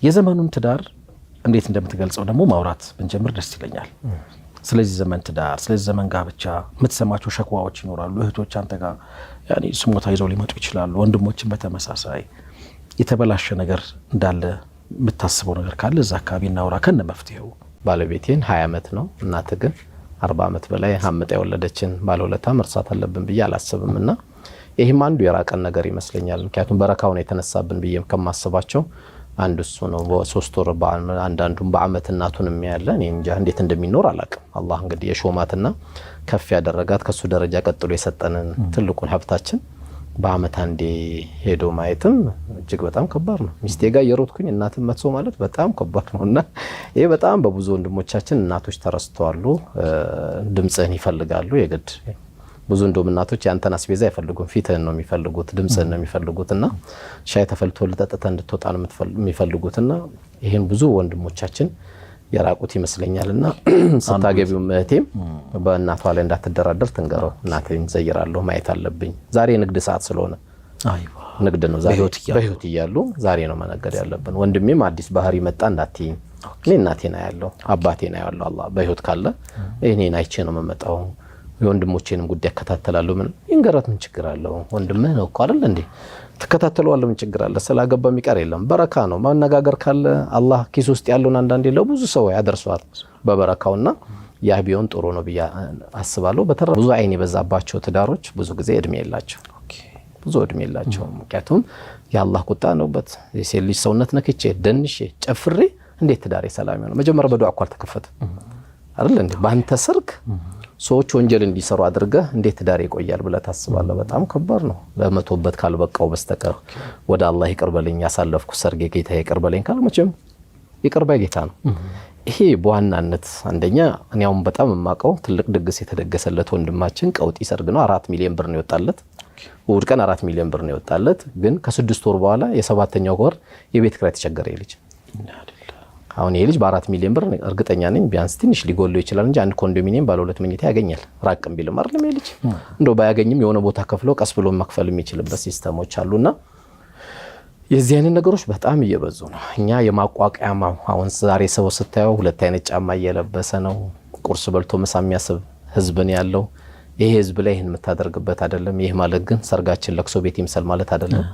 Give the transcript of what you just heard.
የዘመኑን ትዳር እንዴት እንደምትገልጸው ደግሞ ማውራት ብንጀምር ደስ ይለኛል። ስለዚህ ዘመን ትዳር፣ ስለዚህ ዘመን ጋብቻ የምትሰማቸው ሸክዋዎች ይኖራሉ። እህቶች አንተ ጋር ያኔ ስሞታ ይዘው ሊመጡ ይችላሉ። ወንድሞችን በተመሳሳይ የተበላሸ ነገር እንዳለ የምታስበው ነገር ካለ እዛ አካባቢ እናውራ ከነ መፍትሄው። ባለቤቴን 20 ዓመት ነው። እናት ግን 40 ዓመት በላይ አምጣ የወለደችን ባለውለታ መርሳት አለብን ብዬ አላስብም እና ይህም አንዱ የራቀን ነገር ይመስለኛል። ምክንያቱም በረካውን የተነሳብን ብዬ ከማስባቸው አንዱ እሱ ነው። በ3 ወር፣ አንዳንዱም በአመት እናቱን የሚያለ፣ እኔ እንጃ እንዴት እንደሚኖር አላቅም። አላህ እንግዲህ የሾማትና ከፍ ያደረጋት፣ ከሱ ደረጃ ቀጥሎ የሰጠንን ትልቁን ሀብታችን በአመት አንዴ ሄዶ ማየትም እጅግ በጣም ከባድ ነው። ሚስቴ ጋር እየሮጥኩኝ እናትን መትሶ ማለት በጣም ከባድ ነው እና ይሄ በጣም በብዙ ወንድሞቻችን እናቶች ተረስተዋሉ። ድምፅህን ይፈልጋሉ የግድ። ብዙ እንደውም እናቶች ያንተን አስቤዛ አይፈልጉም፣ ፊትህን ነው የሚፈልጉት፣ ድምፅህን ነው የሚፈልጉት እና ሻይ ተፈልቶ ልጠጥተህ እንድትወጣ ነው የሚፈልጉት እና ይህን ብዙ ወንድሞቻችን የራቁት ይመስለኛል። እና ስታገቢው እህቴም በእናቷ ላይ እንዳትደራደር ትንገረው። እናቴን ዘይራለሁ፣ ማየት አለብኝ። ዛሬ የንግድ ሰዓት ስለሆነ ንግድ ነው። ዛሬ በህይወት እያሉ ዛሬ ነው መነገድ ያለብን። ወንድሜም አዲስ ባህሪ መጣ እንዳትይኝ፣ እኔ እናቴን አያለሁ፣ አባቴን አያለሁ። አላህ በህይወት ካለ እኔን አይቼ ነው የምመጣው። የወንድሞቼንም ጉዳይ እከታተላለሁ። ምን ይንገራት? ምን ችግር አለው? ወንድምህ ነው እኮ አይደል እንዴ? ትከታተለዋለህ። ምን ችግር አለ? ስላገባ የሚቀር የለም። በረካ ነው። መነጋገር ካለ አላህ ኪስ ውስጥ ያለውን አንዳንዴ ለብዙ ሰው ያደርሰዋል በበረካውና ያ ቢሆን ጥሩ ነው ብዬ አስባለሁ። በተረፈ ብዙ አይን የበዛባቸው ትዳሮች ብዙ ጊዜ እድሜ የላቸው፣ ብዙ እድሜ የላቸውም። ምክንያቱም የአላህ ቁጣ ነውበት። የሴት ልጅ ሰውነት ነክቼ፣ ደንሼ፣ ጨፍሬ እንዴት ትዳሬ ሰላም ይሆናል? መጀመሪያ በዱዓ እኮ አልተከፈተም አይደል እንዴ? በአንተ ሰርግ ሰዎች ወንጀል እንዲሰሩ አድርገህ እንዴት ትዳር ይቆያል ብለህ ታስባለህ? በጣም ከባድ ነው። ለመቶበት ካልበቃው በስተቀር፣ ወደ አላህ ይቅር በለኝ፣ ያሳለፍኩ ሰርግ ጌታ ይቅር በለኝ ካል መቼም ይቅር ባይ ጌታ ነው። ይሄ በዋናነት አንደኛ እኔ አሁን በጣም የማውቀው ትልቅ ድግስ የተደገሰለት ወንድማችን ቀውጢ ሰርግ ነው። 4 ሚሊዮን ብር ነው የወጣለት። እሑድ ቀን 4 ሚሊዮን ብር ነው የወጣለት። ግን ከ6 ወር በኋላ የሰባተኛው ወር የቤት ኪራይ ተቸገረ ልጅ። አሁን ይሄ ልጅ በ4 ሚሊዮን ብር እርግጠኛ ነኝ ቢያንስ ትንሽ ሊጎለው ይችላል እንጂ አንድ ኮንዶሚኒየም ባለ ሁለት መኝታ ያገኛል። ራቅም ቢልም አይደለም ይሄ ልጅ እንደው ባያገኝም የሆነ ቦታ ከፍሎ ቀስ ብሎ መክፈል የሚችልበት system ኦች አሉና የዚህ አይነት ነገሮች በጣም እየበዙ ነው። እኛ የማቋቋሚያ አሁን ዛሬ ሰው ስታየው ሁለት አይነት ጫማ እየለበሰ ነው። ቁርስ በልቶ ምሳ የሚያስብ ህዝብን ያለው ይሄ ህዝብ ላይ ይህን የምታደርግበት አይደለም። ይህ ማለት ግን ሰርጋችን ለቅሶ ቤት ይምሰል ማለት አይደለም።